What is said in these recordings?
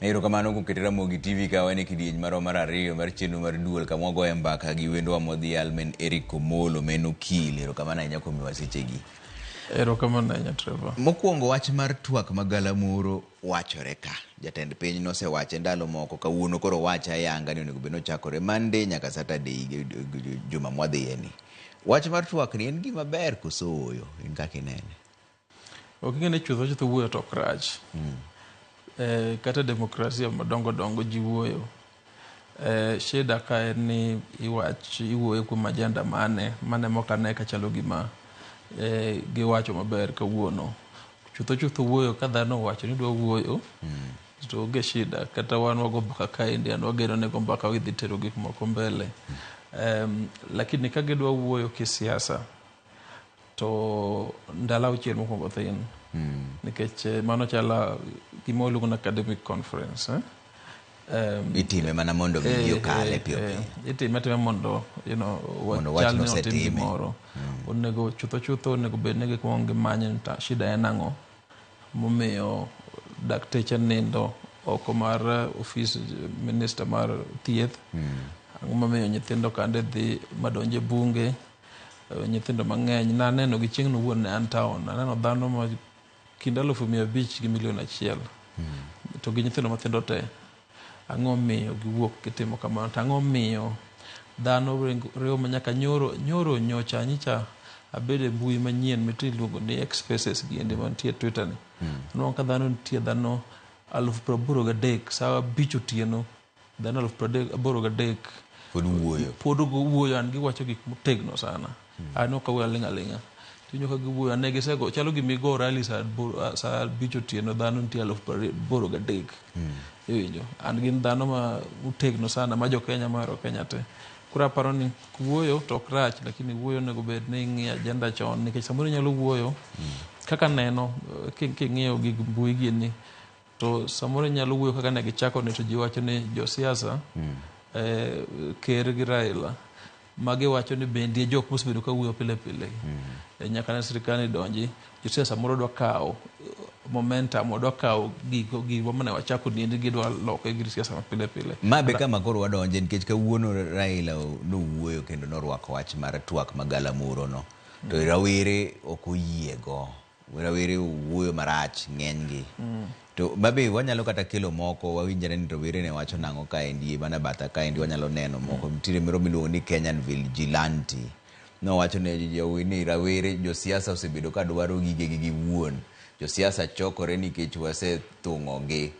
Erokamano kuom keto Ramogi TV ka wan e kidieny marwa mar ariyo mar chenro mar duol kama wagoye mbaka gi wendwa modhial ma en Eric Omolo ma en okil. Erokamano ahinya kuom miwa sechegi. Erokamano ahinya Trevor. Mokwongo wach mar twak ma galamoro wachore ka. Jatend piny nosewache ndalo moko kawuono koro owache ayanga ni onego bed ni ochakore Monday nyaka Saturday juma mwadhiye ni. Wach mar twak ni en gima ber koso ooyo? In kaka inene? Ok ing'e ni chutho chutho wuoyo to ok rach. Kata demokrasia madongo dongo ji wuoyo. Shida ka en ni iwach iwuoyo kuom agenda mane mane mok ane ka chalo gima giwacho maber kawuono. Chutho chutho wuoyo ka dhano owacho ni dwa wuoyo to onge shida kata wan wago mbaka kaendi an wageno ni go mbaka idhi tero gik moko mbele. Lakini ka gidwa wuoyo kisiasa to ndalo auchiel mokwongo thin nikech mano chalo gima waluongo ni academic conference eh? Itime mana mondo mi ji okale piyo piyo. Itime atima mondo Mondo wachal wachno ni otim osetime. gimoro. Onego chutho chutho onego bed ni gikwongo gimanyo ni ta shida en ang'o momiyo dakteche nindo oko mar ofis minister mar thieth. Ang'o momiyo nyithindo kande dhi madonje bunge nyithindo mang'eny naneno gi chieng'no wuon ne an town aneno dhano ma kind 500,000 gi 1,000,000 to gi nyithindo mathindo te. Ang'o miyo giwuok gitimo kamano to ang'o miyo dhano riwo manyaka nyoro nyoro nyocha nyicha abedo e mbui manyien miti iluongo ni X Spaces giendi mantie Twitter ni. Anwang'o ka dhano nitie dhano 83,000 saa 5 otieno dhano 83,000 Pod wuoyo. Pod wuoyo an giwacho gik motegno sana. An ok awuoyo aling' aling'a. Tiwinjo ka giwuoyo an ne gisego chalo gima igo rally saa 5 otieno dhano nitie 83,000. Iwinjo an gin dhano ma otegno sana ma jo Kenya mohero Kenya te. Koro aparo ni wuoyo to ok rach lakini wuoyo onego bed ni ing'iyo agenda chon nikech samoro inyalo wuoyo kaka neno king'iyo gig mbui gini to samoro inyalo wuoyo kaka ne gichako ni to ji wacho ni josiasa ker gi Raila magi wacho ni bende e jok mosebedo ka wuoyo pile pile nyaka ne sirikal ni donji josiasa moro dwa kawo momentum odwa kawo gigo gigo mane wachako niendi gidwa loke gi siasa ma pile pile. Ma be kama koro wadonje nikech kawuono Raila nowuoyo kendo norwako wach mar twak ma galamoro no. To rawere ok oyiego. Rawere wuoyo marach ng'enygi. To mabe wanyalo kata kelo moko wawinjre ni rowere ne wacho nang'o kaendi mana batha kaendi wanyalo neno moko. Nitiere moro miluongo ni Kenyan Vigilante. Nowacho ne ni rawere josiasa osebedo ka dwaro gigegi giwuon. Josiasa chokore nikech wasethung'ogi.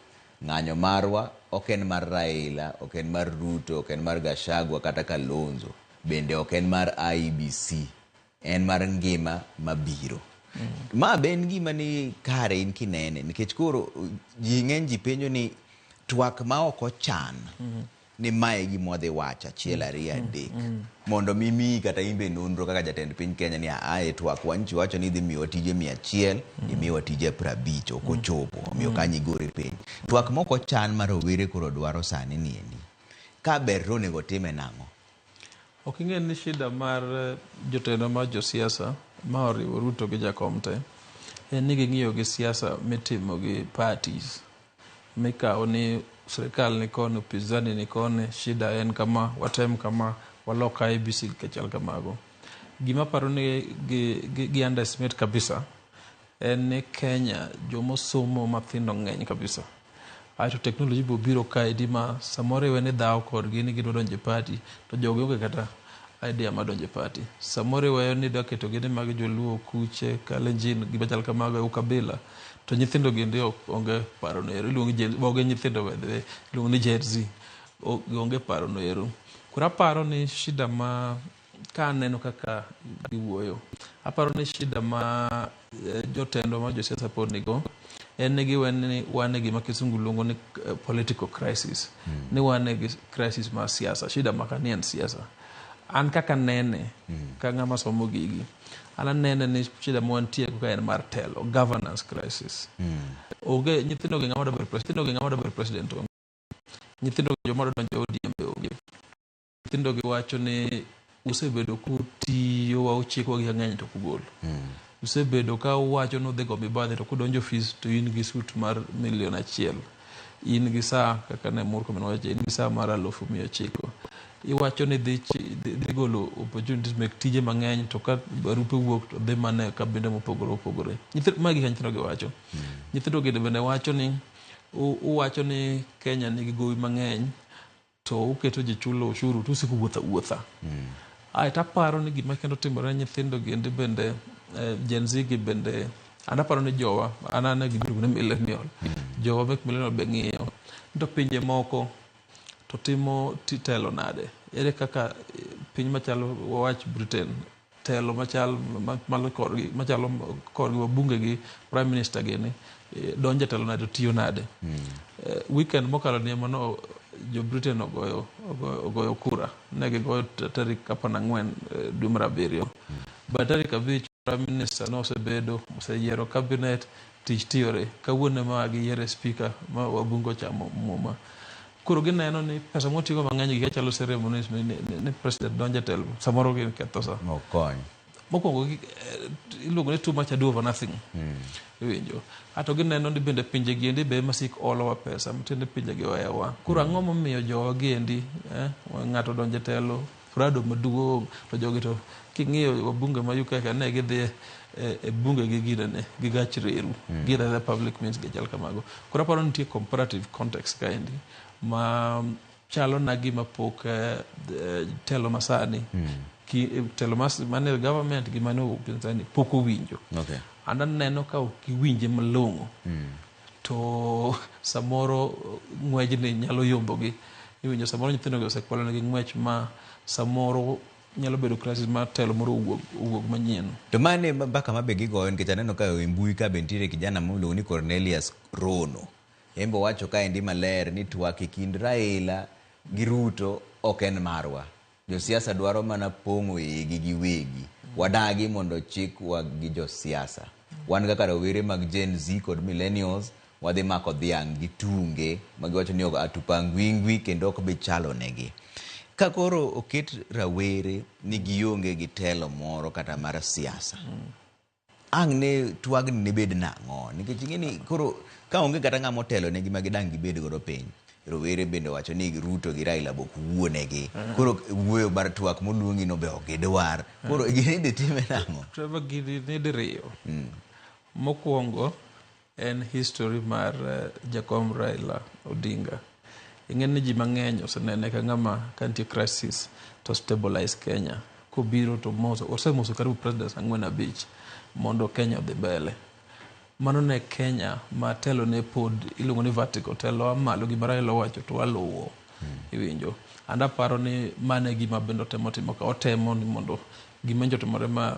Ng'anyo marwa ok en mar Raila, ok en mar Ruto, ok en mar Gachagua kata Kalonzo. Bende ok en mar IEBC. En mar ngima mabiro. Ma be en gima ni kare in kinene nikech koro ji ng'eny ji penjo ni twak ma ok ochan ni mae e gima wadhi wacho achiel ariyo adek mondo mi miyi kata in be nonro kaka jatend piny Kenya ni aa e twak wanchi wacho ni idhi miyowa tije 100 imiyowa tije 50 ok ochopo omiyo kanyo igore piny. Twak mok ochan ma rowere koro dwaro sani ni endi ka ber to onego time nang'o? Ok ing'e ni shida mar jotelo mar josiasa ma oriwo Ruto gi Jakom te en ni ging'iyo gi siasa mitimo gi parties mikawo ni sirikal ni koni upinzani ni koni shida en kama watem kama walok IEBC kachal kamago. Gima aparo ni gi underestimate kabisa en ni Kenya jomosomo mathindo ng'eny kabisa. Aeto technology be obiro kaendi ma samoro iwe ni dhawo kodgi ni gidwa donjo e party to jogi onge kata idea mar donjo e party. Samoro iweyo ni idwa ketogi ni magi joluo, kuche, kalenjin, gima chal kamago, ukabila to nyithindo gi onge paro no ero. Iluongo ni onge nyithindo by the way, iluongo ni Gen Z onge paro no ero. Koro aparo ni shida ma ka aneno kaka giwuoyo, aparo ni shida ma jotendwa ma josiasa pod nigo en ni giwe ni wan e gima kisungu luongo ni political crisis. Ni wan e crisis mar siasa. Shida maka ni en siasa. An kaka nene, ka ng'ama somo gigi, an anene ni shida ma wantie go ka en mar telo, governance crisis. Onge nyithindo gi ng'ama dwa bedo president, nyithindo gi ng'ama dwa bedo president onge. Nyithindo gi joma dwa donjo e ODM be onge. Nyithindo gi wacho ni usebedo kutiyo wa uchikwa gi ng'eny to kugolo. Usebedo ka uwacho ni udhi go mibadhi to kudonjo ofis to in gi suit mar 1,000,000. In gi saa kaka ne Murkomen wacho, in gi saa mar 900,000. Iwacho ni dhi golo opportunities mek tije mang'eny, to ka barupe wuok to dhi mana e kabinde mopogore opogore. Magi ka nyithindo gi wacho. Nyithindo gi bende wacho ni uwacho ni Kenya nigi gowi mang'eny to uketo ji chulo ushuru to usiko wuotho awuotha. Ae to aparo ni gima kendo timore ne nyithindo giendi bende, Gen Z gi bende, an aparo ni jowa, an ane gimiluongo ni millennial, jowa mek millennial be ng'iyo to pinje moko to timo telo nade, ere kaka piny machalo wawach Britain telo machal malo korgi, machalo korgi, wabunge gi prime minister gini donjo e telo nade to tiyo nade. Weekend mokalo ni ema no jo Britain ogoyo kura, ne gigoyo tarik 14 dwe mar abiriyo. Ba tarik 5 prime minister nosebedo oseyiero cabinet, tich tiyore. Kawuono ema giyiere speaker ma wabunge ochamo muma. Koro gineno ni pesa motigo mang'eny gi chalo ceremonies ni president donjo e telo, samoro gin ketho sa. Ok kony. Mokwongo iluongo ni too much ado over nothing. Iwinjo. Ato gineno ni bende pinje gi endi be ema sik olowa pesa, matiende pinje gi ohewa. Koro ang'o momiyo jowa gi endi, ng'ato donjo e telo, prado maduong', to jogi to king'iyo wabunge ma UK ka ne gidhi e bunge gi ginene gi gach reru, gidhi e public means gi chal kamago. Koro aparo ni nitie comparative context kaendi ma chalo na gima pok telo masani, telo mane government gi mane upinzani pok owinjo. An aneno ka ok giwinje malong'o, to samoro ng'wejni nyalo yombogi. Iwinjo, samoro nyithindo gi osekwalo negi ng'wech ma samoro nyalo bedo crisis mar telo moro owuog manyien. To mane mbaka ma be gigoyo, nikech aneno ka e mbui ka be nitiere kijana miluongo ni Cornelius Rono. En be owacho kaendi maler ni twak e kind Raila gi Ruto ok en marwa. Josiasa dwaro mana pong'o igi giwegi. Wadagi mondo chikwa gi josiasa. Wan kaka rowere mag Gen Z kod millennials wadhi mako dhiang' gi tunge ma giwacho ni hatupangwingwi kendo ok bi chalo negi. Ka koro oket rawere ni gionge gi telo moro kata mar siasa, ang' ne twagni ne bed nang'o? Nikech ing'e ni koro ka onge kata ng'ama otelo negi ma gidang' gibed godo piny. Rowere bende wacho ni Ruto gi Raila be ok wuonegi. Koro wuoyo mar twak moluongi no be ok gidwar. Koro gini idhi time nang'o? Trevor, gini ni diriyo. Mokwongo en history mar jakom Raila Odinga. Ing'e ni ji mang'eny osenene ka ng'ama ka nitie crisis to stabilize Kenya. Kobiro to moso, osemoso karibu presidents 4 5 mondo Kenya odhi mbele. Mano ne Kenya ma telo ne pod iluongo ni vertical, telo a malo, gima Raila owacho to waluwo. Iwinjo. And aparo ni mano e gima bende otemo timo ka, otemo ni mondo gima nyocha otimore ma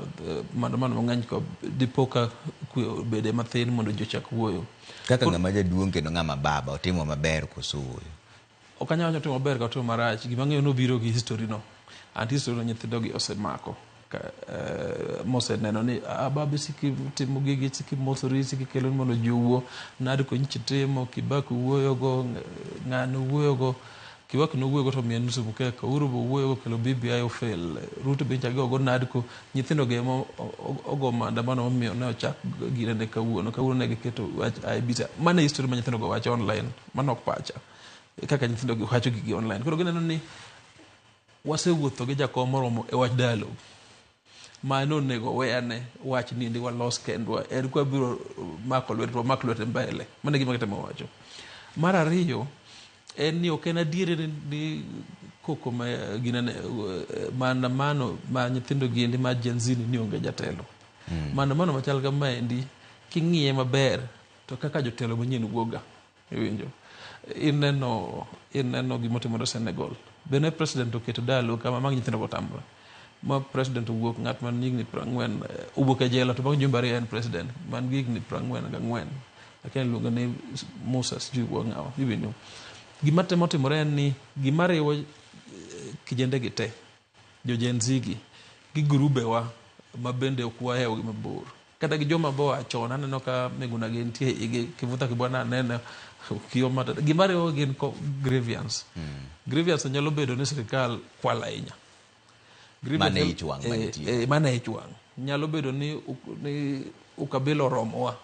maandamano mang'eny ko dipo ka kwe obede mathin mondo ji ochak wuoyo. Kaka ng'ama jaduong' kendo ng'ama baba otimo maber koso ooyo? Ok anyal wacho otimo maber kata otimo marach. Gima ang'eyo ni obiro gi history no. And history no nyithindo gi osemako. Moseneno ni babe siki timo gigi, siki mosori, siki kelo mondo ji owuo. Nadi konyichi timo, Kibaki wuoyogo, ng'ano wuoyogo. Kibaki nowuoyogo to miye nusu mkeka. Uhuru be owuoyogo kelo BBI ofail. Ruto be nyocha gogo NADCO. Nyithindo gi ema ogo maandamano momiyo ne ochak ginene kawuono. Kawuono ne giketo wach IEBC. Mano e history ma nyithindo go wacho online. Mano ok pacha. Kaka nyithindo gi wacho gigi online. Koro gineno ni wasewuotho gi jakom moromo e wach dialogue. Mano onego weyane wach ni ndi walos kendwa. En kwa biro mako lwete to wamak lwete mbele. Mano e gima gitemo wacho. Mar ariyo, en ni ok en adier ni koko ma ginene maandamano ma nyithindo gi endi ma Gen Z ni onge jatelo. Maandamano machal kamaendi king'iye maber to kaka jotelo manyien wuoga. Iwinjo. Ineno gima otimore Senegal. Bende president oketo dialogue kama mag nyithindo go tamre. Ma president owuok ng'at man higni 40 owuok e jela to bang' jumbe 2 en president man gi higni 44. Akia iluongo ni Musa sijui wuo ng'awa. Iwinjo. Gima temo timore en ni gima riwo kijende gi te, jo Gen Z gi grube wa ma bende ok wahewo gi mabor. Kata gi joma boa chon aneno ka Miguna gi nitie igi Kivutha Kibwana aneno Okiya Omtatah. Gima riwo gin grievance. Grievance nyalo bedo ni sirikal kwalo ahinya. Mane ich wang' manitie. Mane ich wang'. Nyalo bedo ni ukabila oromowa.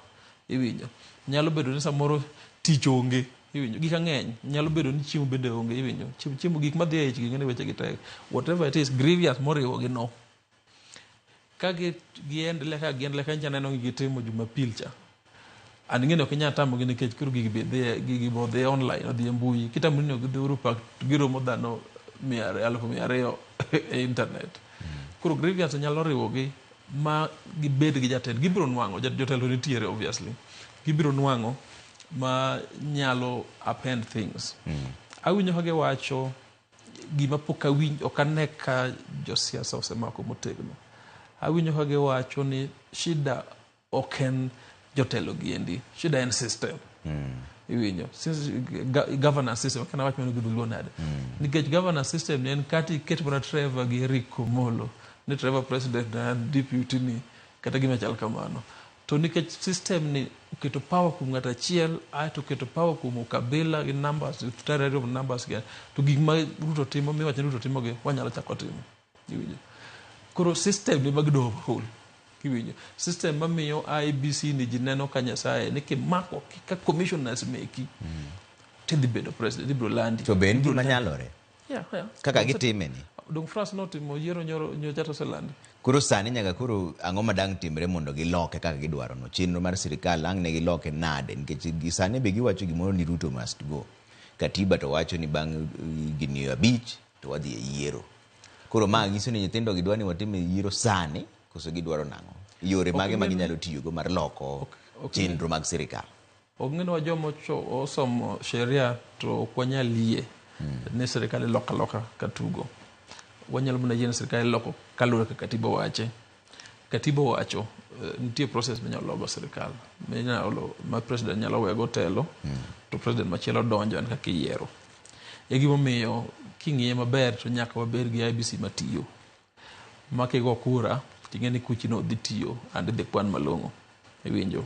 Iwinjo. Nyalo bedo ni samoro tich onge. Iwinjo gik ang'eny nyalo bedo ni chiemo bende onge iwinjo chiemo gik madhi e ich gi ng'eni weche gi tek. Whatever it is grievance moriwo gi no. Ka gi giendelea kaka giendelea ka nyicha aneno gi gitimo Jumapil cha. An ing'eni ok inyal tamogi nikech koro gigi be dhi gigi be odhi online odhi e mbui. Kitamori ni ok gidhi Uhuru Park to giromo dhano 200,000 e internet. Koro grievance nyalo riwogi ma gibed gi jatend gibiro nwang'o jotelo nitiere obviously. Gibiro nwang'o ma nyalo upend things. Awinjo ka giwacho gima pok awinj ok ane ka josiasa osemako motegno. Awinjo ka giwacho ni shida ok en jotelo giendi, shida en system. Iwinjo since governance system kana wach mano gi dholuo nade. Nikech governance system ni en kata iket mana Trevor gi Eric Komolo ni Trevor president na an deputy ni kata gima chal kamano. To nikech system ni oketo power kuom ng'ato achiel aeto oketo power kuom ukabila gi numbers tariary of numbers gi to gik ma Ruto timo miwacho ni Ruto timo gi wanyalo chako timo. Iwinjo. Koro system ni mag overhaul. Iwinjo. System mamiyo IEBC ni ji neno ka Nyasaye ni kimako ka commissioners meki tidhi bedo president ibiro landi. To be en gima nyalore Yeah. kaka gitime ni. Dong France notimo yiero nyoro nyocha to oselandi. Koro sani nyaka koro ang'o ma dang' timre mondo giloke kaka gidwaro no? Chenro mar sirikal ang' ne giloke nade? Nikech gi sani be giwacho gimoro ni Ruto must go. Katiba to wacho ni bang' higni 5 to wadhi e yiero. Koro ma nyiso ni nyithindo gidwa ni watim yiero sani koso gidwaro nang'o? Yore mage ma ginyalo tiyogo mar loko chenro mag sirikal? Ok ng'e joma osomo sheria to ok wanyal yie ni sirikal iloko aloka ka tugo. Wanyalo mana yie ni sirikal iloko kaluwore kaka katiba wache. Katiba owacho nitie process minyalo logo sirikal minyalo ma president nyalo wego telo to president machielo donjo en kaka iyiero. E gimomiyo king'iye maber to nyaka wabed gi IEBC matiyo. Ma kigo kura ting'e ni kuchino dhi tiyo and idhi kwan malong'o. Iwinjo.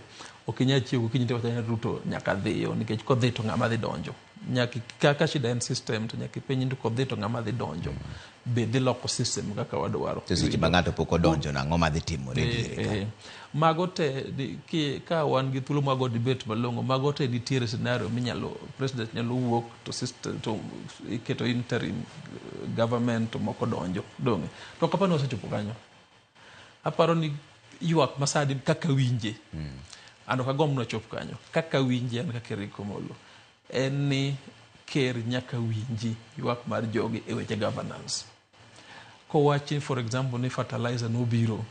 Ok inyal chiewo gokinyi tiwacho ni Ruto nyaka dhiyo nikech kodhi to ng'ama dhi donjo. Nyaka kaka shida en system to nyaka ipenj ni kodhi to ng'ama dhi donjo. Be dhi loko system kaka wadwaro. To seche ma ng'ato pok odonjo nang'o madhi timore diere ka? Mago te ka wan gi thuolo mag go debate malong'o mago te nitiere scenario minyalo president nyalo wuok to system to iketo interim government to moko donjo donge. To ok apar ni wasechopo kanyo. Aparo ni ywak masani kaka winje an ok agomb ni wachop kanyo. Kaka winje an kaka Eric Omolo en ni ker nyaka winji ywak mar jogi e weche governance. Kowachi for example ni fertilizer nobiro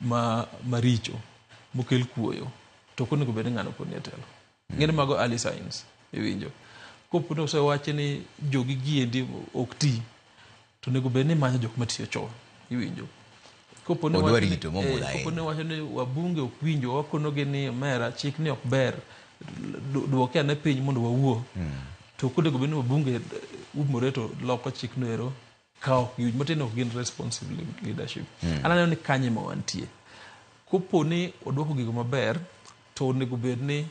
ma maricho mokel kuoyo to ok onego bed ni ng'ano pod nie telo. Ng'eni mago early signs iwinjo. Kopo ni osewachi ni jogi giendi ok ti to onego bed ni imanyo jok matiyo chon iwinjo. Kopo ni Odwa rito mobudho kopo ni ahinya. wacho ni wabunge ok winjo wakonogi ni omera chik ni ok ber duoke ane piny mondo wawuo. To ok onego bed ni wabunge umore to loko chik no ero ka ok giwinj matiende ok gin responsive leadership. An aneno ni kanye ema wantie. Kopo ni oduoko gigo maber to onego bed ni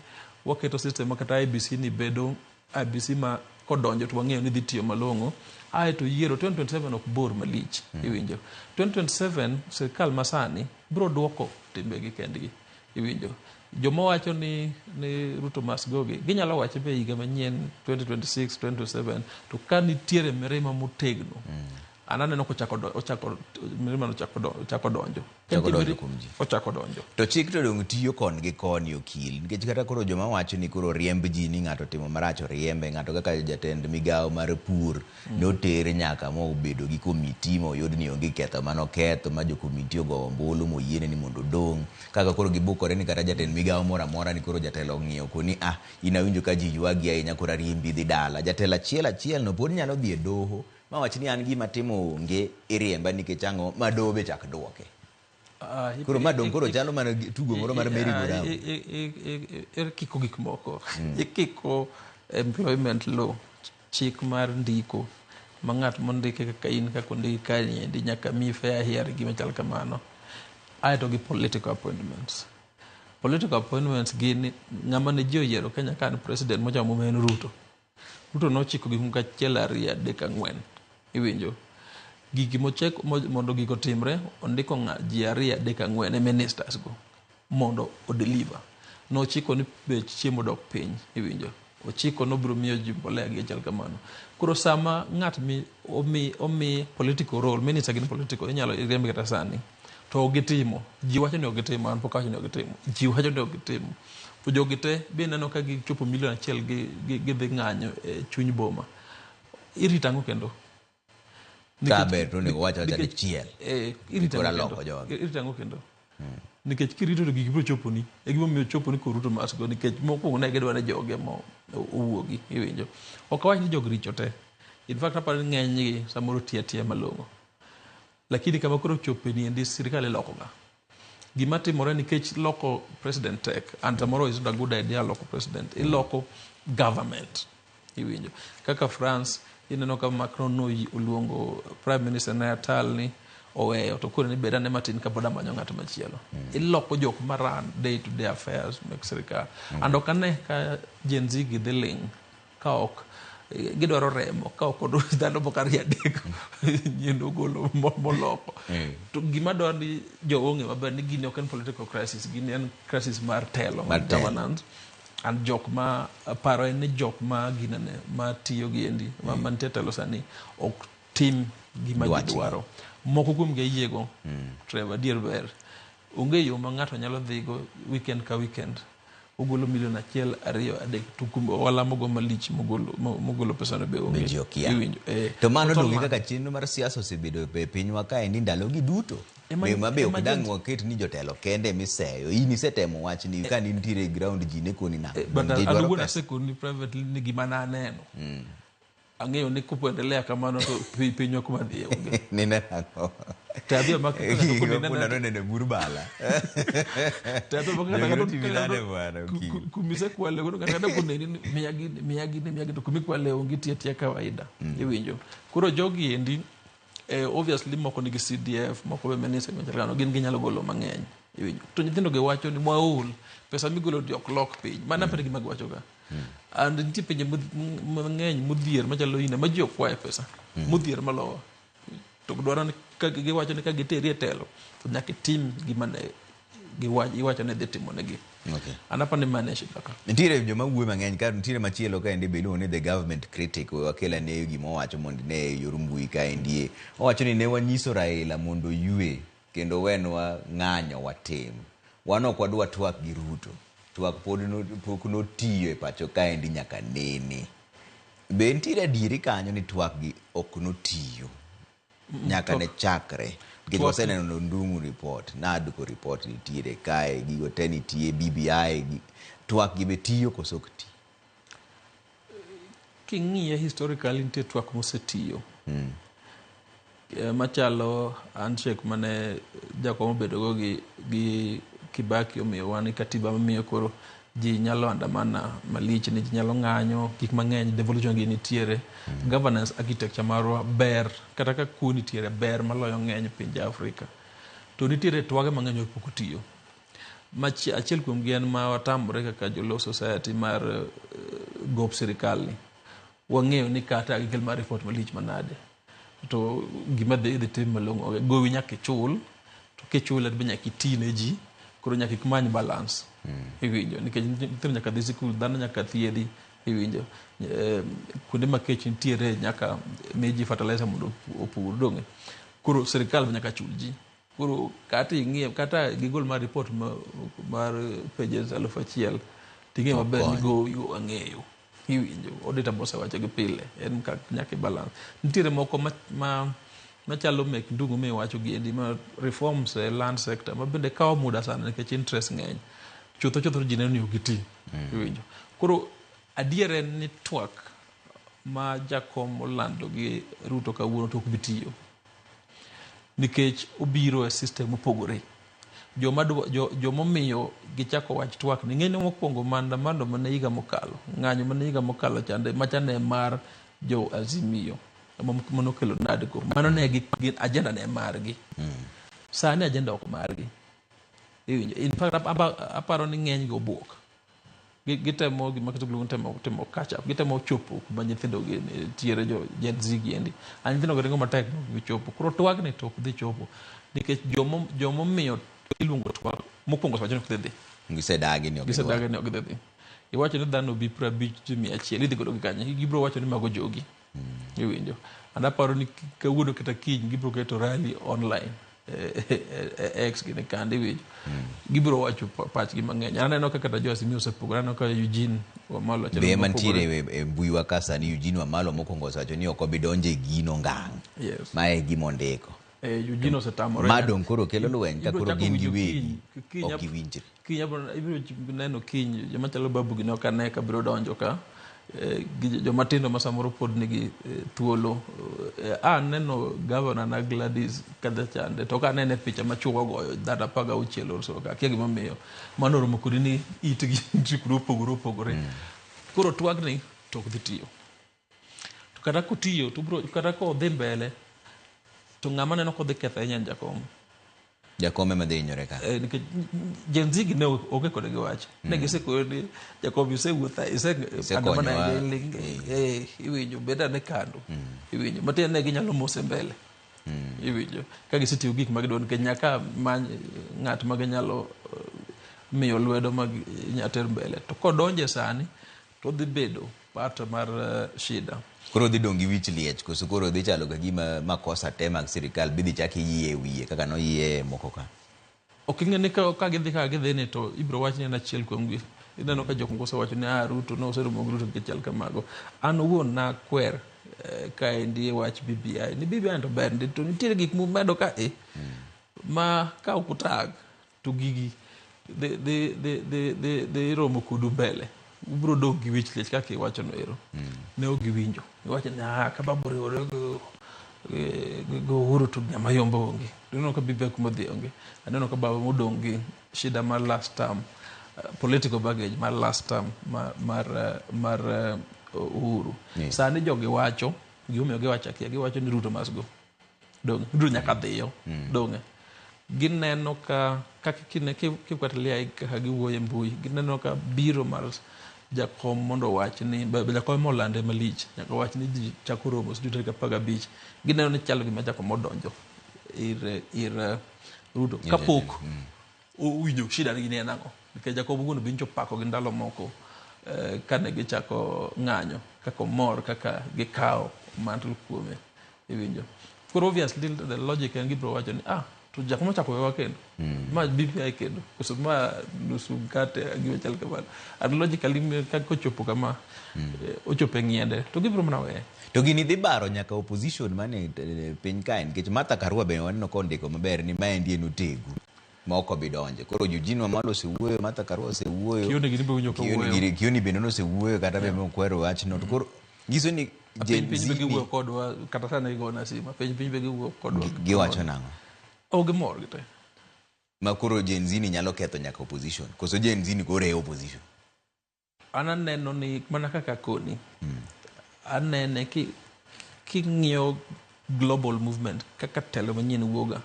waketo system ma kata IEBC ni bedo IEBC ma kodonjo to wang'eyo ni dhi tiyo malong'o. Ae to yiero 2027 ok bor malich iwinjo. 2027 sirikal masani biro duoko timbegi kendgi iwinjo. Joma wacho ni Ruto must go gi ginyalo wache be higa manyien 2026 2027 to ka nitiere mirima motegno an aneno kochako ochako mirima no ochako donjo. Ochako donjo kuom ji. Ochako donjo. To chik to dong' tiyo kon gi koni okil nikech kata koro joma wacho ni koro riemb ji ni ng'ato timo marach oriembe ng'ato kaka jatend migawo mar pur noter nyaka mobedo gi komiti moyud ni onge ketho manoketho ma jo komiti ogoyo ombulu moyiene ni mondo odong' kaka koro gibukore ni kata jatend migawo moro amora ni koro jatelo ong'iyo koni ah in awinjo ka ji ywagi ahinya koro ariembi idhi dala jatelo achiel achiel no pod nyalo dhi e doho mawach ni an gima timo onge iriemba nikech ang'o ma doho be chak duoke. Koro ma dong' koro chalo mana tugo moro mar merry go round. Ikiko gik moko. Ikiko employment law, chik mar ndiko ma ng'at mondike kaka in kaka ondiki kaendi nyaka miyi fair hearing gima chal kamano. Aeto gi political appointments. Political appointments gin ng'ama ne ji oyiero Kenya ka en president mochamo muma en Ruto. Ruto nochiko gik moko 1 2 3 4 iwinjo. Gigi mochek mondo gigo otimre ondiko ji 2 3 4 e ministers go mondo o deliver. Nochiko ni bech chiemo dok piny iwinjo. Ochiko nobiro miyo ji mbolea gi chal kamano. Koro sama ng'at mi omi political role, minister gin political, inyalo riemb kata sani. To ok gitimo. Ji wacho ni ok gitimo, an pok awacho ni ok gitimo. Ji wacho ni ok gitimo. To jogi te be ineno ka gichopo milion achiel gidhi ng'anyo e chuny boma. Irito ang'o kendo? Ka ber to onego wach awacha dichiel. Irito ang'o kendo? Irito ang'o kendo? Nikech kirito to gigi biro choponi. E gimomiyo choponi kod Ruto must go nikech mokwongo ne gidwa ni joge mo owuogi, iwinjo. Ok awach ni jogi richo te. In fact aparo ni ng'enygi samoro tiyo atiya malong'o. Lakini kama koro chope ni endi sirikal ilokoga. Gima timore nikech loko president tek, and samoro is not a good idea loko president. Iloko government. Iwinjo. Kaka France, ineno ka Macron no oluongo prime minister ne Attal ni oweyo to koro ni bed ane matin kapod amanyo ng'at machielo. Iloko jok ma run day to day affairs mek sirikal. And ok ane ka Gen Z gi dhi ling' ka ok gidwaro remo ka ok dhano moko ariyo adek nyien ogolo moloko. To gima dwaro ni jogo ong'e maber ni gini ok en political crisis, gini en crisis mar telo, mar governance. And jok ma paro en ni jok ma ginene ma tiyo gi endi ma mantie telo sani ok tim gima gidwaro. Moko kuom gi ayiego, Trevor, adier ber. Onge yo ma ng'ato nyalo dhigo weekend ka weekend. Ogolo milion 1, 2, 3 to kuom ohala mogo malich mogolo pesano be onge. Ji okia. To mano donge kaka chenro mar siasa osebedo e pinywa kaendi ndalogi duto. Be ma be ok dang' waket ni jotelo kende miseyo. In isetemo wachni ka nintiere e ground ji ne koni nang'o. But an owuon asekoni privately ni gima naneno. Ang'eyo ni kopendelea kamano to pinywa kuma dhiye onge. Nineno ang'o? To adhi omaki Punda noneno e bur bala. To adhi omaki Jogi notimi nade bwana okil? Kumisekwale godo kata kata koneni ni miya gini, miya gini, miya gini to kumikwale onge itiyo atiya kawaida. Iwinjo. Koro jogi endi obviously moko nigi CDF, moko be minister machal kamano, gin ginyalo golo mang'eny. Iwinjo. To nyithindo gi wacho ni mwaol, pesa migolo di ok lok piny. Mano aparo gima giwacho ga. And nitie pinje mang'eny modhier machalo India ma ji ok kwaye pesa. Modhier malowa. To dwaro ni ka giwacho ni ka giteri e telo to nyaka itim gima ne iwacho ni idhi timo negi. Okay. An aparo ni mano e shida ka. Nitiere joma wuoyo mang'eny ka nitiere machielo kaendi be iluongo ni the government critic we wakel ane gima owacho mondo ine e yor mbui kaendi. Owacho ni ne wanyiso Raila mondo oywe kendo owenwa ng'anyo watim. Wan ok wadwa twak gi Ruto. Twak pod pok notiyo e pacho kaendi nyaka nene. Be nitiere adieri kanyo ni twak gi ok notiyo nyaka ne chakre? Nikech waseneno Ndung'u report, NADCO report nitiere kae, gigo te nitie, BBI, twak gi be tiyo koso ok ti? King'iye historically nitie twak mosetiyo. Machalo handshake mane Jakom obedogo gi Kibaki omiyo wan katiba mamiyo koro ji nyalo andamana malich ni ji nyalo ng'anyo gik mang'eny devolution gi nitiere. Governance architecture marwa ber kata ka kuo nitiere ber maloyo ng'eny pinje Afrika. To nitiere twage mang'eny mapok otiyo. Achiel kuom gi en ma watamore kaka jo Law Society mar gop sirikal ni. Wang'eyo ni kata gikel mar report malich manade to gima dhi tim malong'o gowi nyaka ichul to kichule to be nyaka iti ne ji koro nyaka imany balance. Iwinjo nikech nyithindo nyaka dhi sikul, dhano nyaka thiedhi, iwinjo. Kuonde ma kech nitiere nyaka mi ji fertilizer mondo opur donge. Koro sirikal be nyaka chul ji. Koro kata ing'iye kata gigol mar report mar pages 1000 ting'e maber ni gowi go wang'eyo. Iwinjo auditor mosewacho gi pile en nyaka balance. Nitiere moko machalo mek Ndung'u miwacho gi endi ma reforms e land sector ma bende kawo muda sana nikech interest ng'eny. Chutho chutho ji neno ni ok giti. Iwinjo. Koro adier en ni twak ma Jakom olando gi Ruto kawuono to ok bi tiyo. Nikech obiro e system mopogore. Jomomiyo gichako wach twak ni ng'eny mokwongo maandamano mane higa mokalo, ng'anyo mane higa mokalo chande macha ne mar jo Azimio manokelo NADCO. Mano ne gi agenda ne margi. Sani agenda ok margi. Iwinjo. In fact aparo ni ng'eny gi obuok. Gitemo gima kisungu luongo ni temo catch up. Gitemo chopo kuma nyithindo gi nitiere jo Gen Z gi endi. A nyithindo gi ringo matek gichopo. Koro twag ni to ok dhi chopo. Nikech jomomiyo iluongo twak mokwongo osewacho ni ok dhi dhi. Gisedagi ni ok Gisedagi ni ok dhi dhi. Iwacho ni dhano obi 50 ji 100 idhi godo gi kanye? Gibiro wacho ni mago jogi. Iwinjo. And aparo ni kawuono kata kiny gibiro keto rally online e X gini kande iwinjo. Gibiro wacho pachgi mang'eny. Aneno ka kata jo Azimio osepogore. Aneno ka Eugene Wamalwa chalo Be mopogore. mantiere e mbui wa ka sani Eugene Wamalwa mokwongo osewacho ni ok obi donjo e gino ngang'. Yes. Ma e gima ondiko. Eugene osetamore. Ma dong' koro kelo lweny ka Ibiro koro chako gin winjo giwegi kiny ok giwinjre. Kiny ibiro neno kiny joma chalo Babu gini ok ane ka biro donjo ka. Gi joma tindo ma samoro pod nigi thuolo. Aneno gavana na Gladys kadha chande to ok anene picha ma chuo ogoyo dhano 16 or so ka akia gimomiyo. Mano oromo kodi ni itgi nitie kuonde mopogore opogore. Koro twagni to ok dhi tiyo. To kata kotiyo to bro kata kodhi mbele to ng'ama neno kodhi ketho ahinya en jakom. Jakom ema dhi hinyore ka. Nikech Gen Z gi ne onge kode gi wach. Ne gisekweyo ni jakom isewuotho ise Isekonyowa. Iwinjo bed ane kando. Iwinjo matiende ne ginyalo mose mbele. Iwinjo ka gisetiyo gik ma gidwaro nikech nyaka many ng'at ma ginyalo miyo lwedo ma inyalo ter mbele. To kodonje sani to odhi bedo part mar shida. Koro dhi dong' gi wich liech koso koro dhi chalo ka gima makosa te mag sirikal bidhi chak iyie e wiye kaka noyie moko ka. Ok ing'e ni ka gidhi kaka gidhi ni to ibiro wach ni en achiel kuom gi. Ineno ka jok moko osewacho ni Ruto ne oseromo gi Ruto nikech chal kamago. An owuon nakwer kaendi e wach BBI. Ni BBI to ber ndi to nitiere gik mumedo ka e ma ka ok utag to gigi dhi romo kodu mbele. Ubiro dong' gi wich liech kaka iwacho no ero. Ne ok giwinjo. Giwacho ni ka baba oriwore gi Uhuru to ng'ama yombo onge. Ineno ka BBI kuma odhi onge. Aneno ka baba modong' gi shida mar last term, political baggage mar last term mar Uhuru. Sani jogi wacho, gimomiyo giwacho akia, giwacho ni Ruto must go. Donge, Ruto nyaka dhiyo. Donge. Gineno ka kaka kifuatilia kaka giwuoyo e mbui, gineno ka biro mar jakom mondo owach ni jakom molande malich nyaka wach ni ji chako romo sijui tarik 15. Gineno ni chalo gima jakom odonjo ir Ruto kapok owinjo shida ni en ang'o. Nikech jakom owuon be nyocha opako gi ndalo moko kane gichako ng'anyo kaka omor kaka gikawo mantle kuome. Iwinjo. Koro obviously the logic en gibiro wacho ni to jakom ochako wewa kendo. Ma BBI kendo. Koso ma nusu mkate gima chal kamano. And logically ka kochopo kama ochopo e ng'iende to gibiro mana weye. To gini dhi baro nyaka opposition mane piny kae nikech Martha Karua be waneno kondiko maber ni maendi en otegu ma ok obi donje. Koro Eugene Wamalwa osewuoyo, Martha Karua osewuoyo. Kioni gini be winjo ka wuoyo. Kioni bende nosewuoyo kata be okwero wachno. To koro nyiso ni Piny piny be giwuoyo kodwa kata sani gigona simu. Piny piny be giwuoyo kodwa. Giwacho nang'o? Ok gimor gi te. Ma koro Gen Z ni nyalo ketho nyaka opposition. Koso Gen Z ni koro e opposition. An aneno ni mana kaka koni. Anene king'iyo global movement kaka telo manyien wuoga.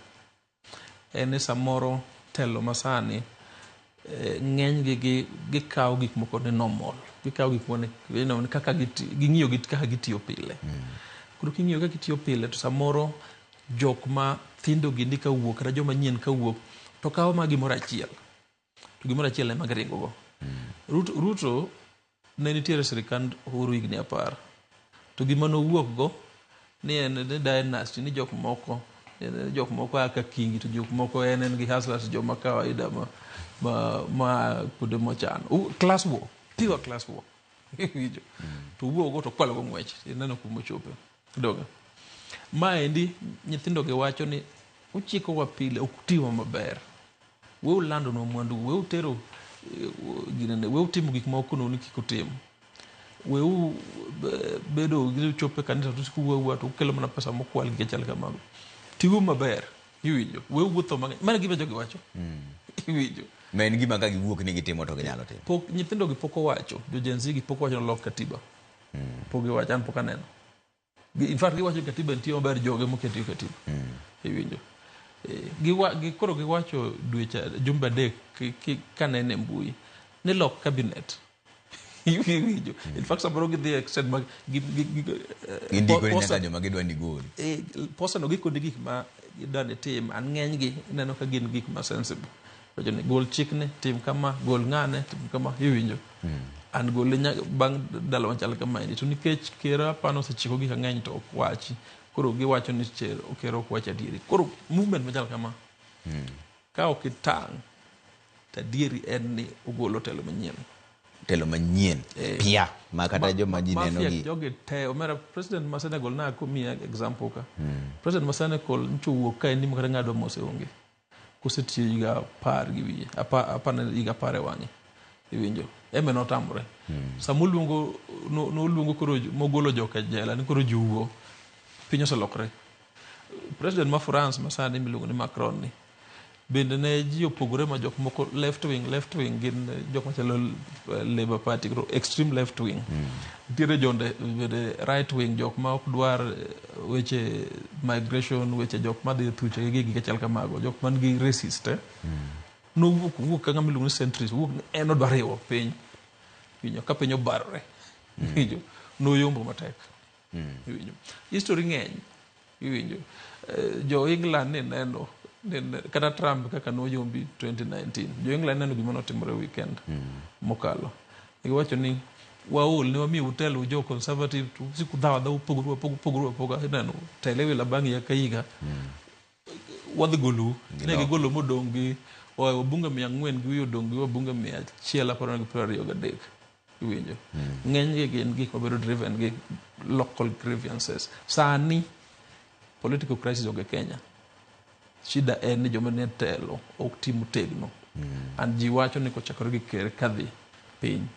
En ni samoro telo masani ng'eny gi gikawo gik moko ni normal. Gikawo gik moko ni kaka ging'iyo gi kaka gitiyo pile. Koro king'iyo kaka gitiyo pile to samoro jok ma thindo gini kawuok kata joma nyien kawuok to kawo ma gimoro achiel. To gimoro achiel ema giringo go. Ruto ne nitiere sirikand Uhuru higni 10. To gima nowuok go ni en ni dynasty ni jok moko a ka kingi to jok moko en gi hustlers joma kawaida ma kuonde mochano. Class war, pure class war. Iwinjo. To wuok go to kwalo go ng'wech. Ineno kuma ochope. Donge. Maendi nyithindo gi wacho ni uchikowa pile ok utiwa maber. We ulandonwa mwandu, we utero ginene, we utimo gik moko kono ni kik utim. We u bedo gi chopo e kanisa to wuoyo to ukelo mana pesa mokwal gi chal kamago. Tiuru maber, iwinjo. We uwuotho mang'eny. Mano e gima jogi wacho. Iwinjo. Ma en gima ka giwuok ni gitimo to ginyalo timo. Pok nyithindo gi pok owacho, jo Gen Z gi pok owacho ni lok katiba. Pok giwacho, an pok aneno. In fact giwacho ni katiba nitie maber joge moketi katiba. Iwinjo. Koro giwacho dweche jumbe 3 kanene mbui ni lok cabinet. Iwinjo. In fact samoro gidhi extend mag Gindiko ni nyaka joma gidwa ni gol. Posa no gikoni gik ma gidwa ni tim, an ng'enygi ineno ka gin gik ma sensible. Wacho ni gol chikni, tim kama, gol ng'ane, tim kama, iwinjo. An gole bang' ndalo machal kamaendi. To nikech ker apani osechiko gik mang'eny to ok wachi. Koro giwacho ni ker ok wach adieri. Koro movement machal kama. Ka ok itang', to adieri en ni ogolo telo manyien. Telo manyien. Pia. Ma kata joma ji neno Mafia gi. jogi te. Omera president ma Senegal na akomiya example ka. President ma Senegal nyocha owuok ka en ni makata ng'ado mose onge. Kosetiyo higa 10 gi wiye. Apar higa 10 e wang'e. Iwinjo. Eme notamore. Sama oluongo noluongo koro mogolo jok e jela ni koro jowuo. Piny oselokre. President ma France ma sani miluongo ni Macron ni bende ne ji opogore ma jok moko left wing gin jok machalo Labour Party, koro extreme left wing. Nitiere jonde bende right wing, jok ma ok dwar weche migration, weche jok madhi thuche gi gik machal kamago, jok man gi racist. Nowuok wuok ka ng'ama iluongo ni centrist, wuok ni en odwa riwo piny. Iwinjo ka piny obarore. Iwinjo noyombo matek. Iwinjo history ng'eny. Iwinjo jo England ni neno kata Trump kaka noyombi 2019. Jo England neno gima notimore weekend mokalo. Giwacho ni waol ne wamiyo utelo jo conservative to usiko dhawa dhawa upogru upogru apoga ineno tele wila bang' higa ka higa. Wadhi golou. Ne gigolo modong' gi wabunge 400 gi wiye odong' gi wabunge 123. Iwinjo. Ng'enygi gin gik mabedo driven gi local grievances. Sani political crisis onge Kenya. Shida en ni joma nie telo ok ti motegno. And ji wacho ni kochakore gi ker kadhi piny.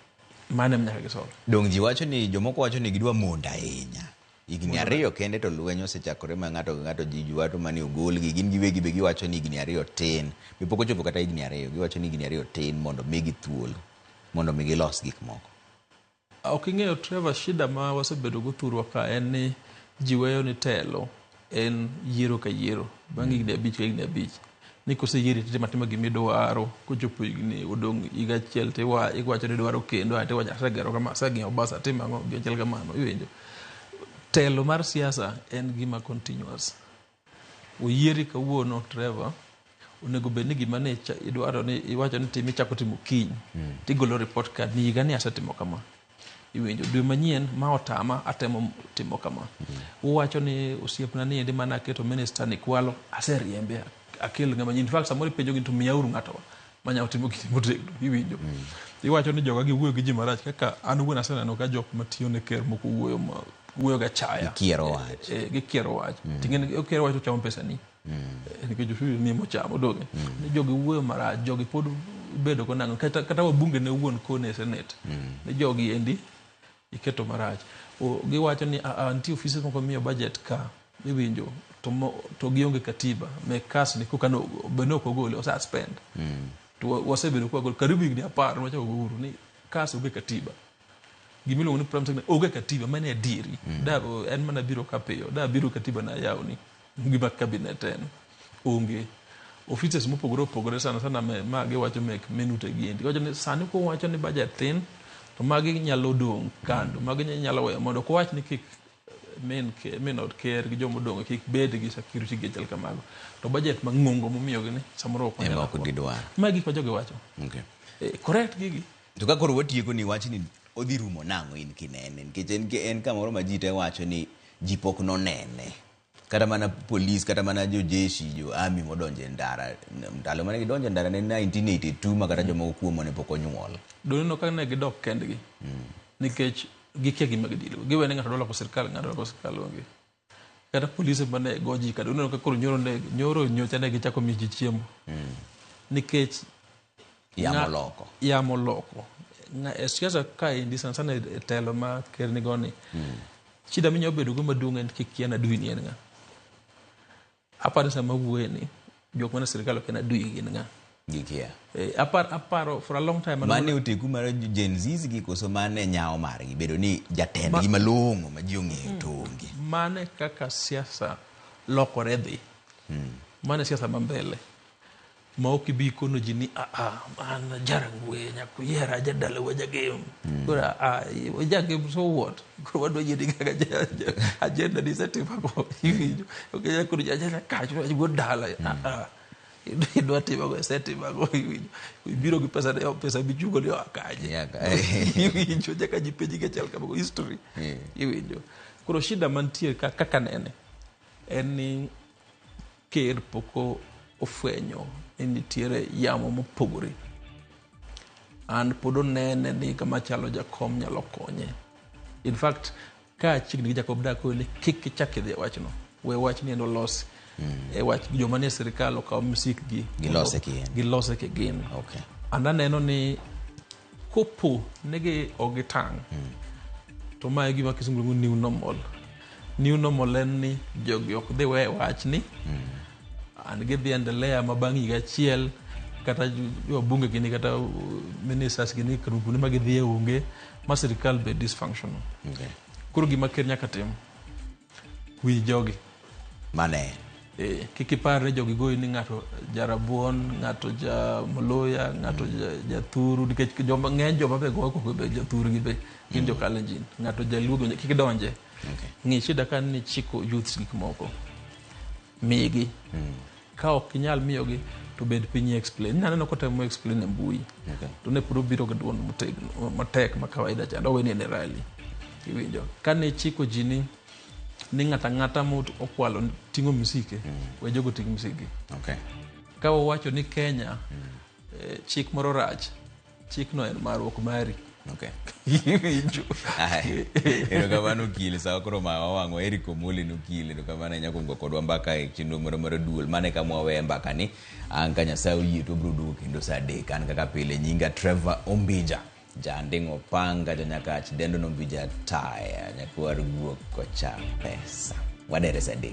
Mano ema nyaka gisolve. Dong' ji wacho ni jomoko wacho ni gidwa mondo ahinya. Higni 2 kende to lweny osechakore ma ng'ato ka ng'ato ji wacho mani ogolgi. Gin giwegi be giwacho ni higni 2 tin. Be pok ochopo kata higni 2. Giwacho ni higni 2 tin mondo migi thuolo. Mondo mi gilos gik moko. Ok ing'eyo Trevor, shida ma wasebedo go thurwa ka en ni ji weyo ni telo en yiero ka yiero. Bang' higni 5 ka higni 5. Ni koseyieri to itimo atima gima idwaro. Kochopo higni odong' higa achiel to iwacho ni idwaro kendo, ae to iwacho asegero kama, aseng'iewo bas, atimo ang'o, gima chal kamano. Iwinjo. Telo mar siasa en gima continuous. Oyieri kawuono Trevor, onego bed ni gima ne idwaro ni iwacho ni tim ichako timo kiny. Tigolo report card ni higa ni asetimo kama. Iwinjo dwe manyien ma otama atemo timo kama. Uwacho ni osiepna ni endi mana aketo minister ni kwalo aseriembe akel ng'ama nyien. In fact samoro ipenjo gi to miyauru ng'ato manyalo timo gini motegno. Iwinjo. Iwacho ni joga giwuoyo gi ji marach kaka an wuon aseneno ka jok matiyo ne ker moko wuoyo ma wuoyo ga chaya. Gikiero wach. Gikiero wach. Ting'eni okiero wach to chamo pesa ni. Nikech ushuru ni mochamo doge. Ni jogi wuoyo marach, jogi pod bedo go nang'o kata wabunge ne wuon kone e Senate. Ni jogi endi iketo marach. Giwacho ni nitie ofise moko miyo budget ka iwinjo to gionge katiba me kas ni koka no be no ok ogole ose spend. To wasebedo kwa gol karibu higni 10 wachako gouru ni kas onge katiba. Gimiluongo ni prime secretary onge katiba mane adieri. Da en mana biro ka piyo da biro katiba na yawni gima cabinet en onge. Offices mopogore opogore sana sana ma giwacho mek menute gi endi. Giwacho ni sani kowacho ni budget thin to magi nyalo dong' kando, magi nyalo weyo mondo ok wach ni kik min od ker gi jomodong' kik bed gi security gi chal kamago. To budget mang'ongo momiyogi ni samoro ok Ema onyal ok gidwar. Ma gik ma jogi wacho. Correct gigi. To ka koro watieko ni wach ni odhi rumo nang'o in kinene nikech en kamoro ma ji te wacho ni ji pok nonene. Kata mana polis, kata mana jo jeshi, jo army modonjo e ndara. Ndalo mane gidonjo e ndara ne 1982 ma kata jomoko kuomwa ne pok onyuol. Doneno ka ne gidok kendgi. Nikech gikia gima gidilo. Giwe ni ng'ato dwa loko sirkal, ng'ato dwa loko sirkal onge. Kata polise mane go ji ka, doneno ka koro nyoro nyocha ne gichako miyo ji chiemo. Nikech Yamo loko. Yamo loko. E siasa ka endi sana sana e telo ma ker nigo ni. Shida minyalo bedo go maduong' en kikia na adui ni en ng'a. Aparo sama wuoye ni jok mane sirkal ok en adui gin ng'a. Gikia. Aparo for a long time Mane oteku mar Gen Z gi koso mane nyawo margi bedo ni jatendgi malong'o ma ji ong'eyo to onge. Mane kaka siasa lokore dhi. Mane siasa ma mbele. Ma ok ibi kono ji ni an jarangwe nyakuyiera jadalawa jagem. Koro jagem so what? Koro wadwa yieri kaka agenda ni isetimo ang'o? Iwinjo. Ok inyal kono ji ajana kacho wuod dala. Idwa timo isetimo ang'o? Iwinjo? Ibiro gi pesa ne pesa michungo ni oa kanye? Iwinjo? Nyaka ji penji ga chal kamago history. Iwinjo? Koro shida mantie ka kaka nene en ni ker pok ofwenyo ni nitiere yamo mopogore. An pod onene ni kama chalo jakom nyalo konye. In fact, ka achiegni gi Jacob Dak ni kik ichak idhi e wachno. We wach ni en olos e wach joma nie sirikal okaw misik gi Gilose kigin. Gilose kigin. And aneno ni kopo ni gi ok gitang' to mae e gima kisungu luongo ni new normal. New normal en ni jogi ok dhi weyo wachni and gidhi endelea ma bang' higa achiel kata wabunge gini kata ministers gini kuonde ma gidhiye onge ma sirikal bed dysfunctional. Koro gima ker nyaka tim, winj jogi. Mane? Kik ipar ni jogi goyi ni ng'ato jarabuon, ng'ato ja mluya, ng'ato jathuru, nikech joma ng'eny joma be goyo koko be jothuru gi be gin jo Kalenjin, ng'ato jaluo gi kik donje. Ng'i shida ka ni chiko youths gik moko. Migi. Ka ok inyal miyogi to bed piny i explain. Naneno kotemo explain e mbui. To ne pod obiro gi duond motegno matek ma kawaida chande owe ni en e rally. Iwinjo. Kane chiko ji ni ni ng'ata ng'ata mo okwalo ting'o misike, we jogo ting' misike. Ka wawacho ni Kenya chik moro rach, chikno en marwa ok mari. Iwinjo. Erokamano okil, sawa koro ma wawang'o Eric Omoli nokil, erokamano ahinya kuom go kodwa mbaka e chenro moro mar duol. Mano e kama waweye mbaka ni. An ka Nyasaye oyie to wabiro duogo kendo saa 3. An kaka pile nyinga Trevor Ombija. Janding' Opanga, Janyakach, Dendo Nombija Taya, nyakwar guok kocha pesa. Wadere saa 3.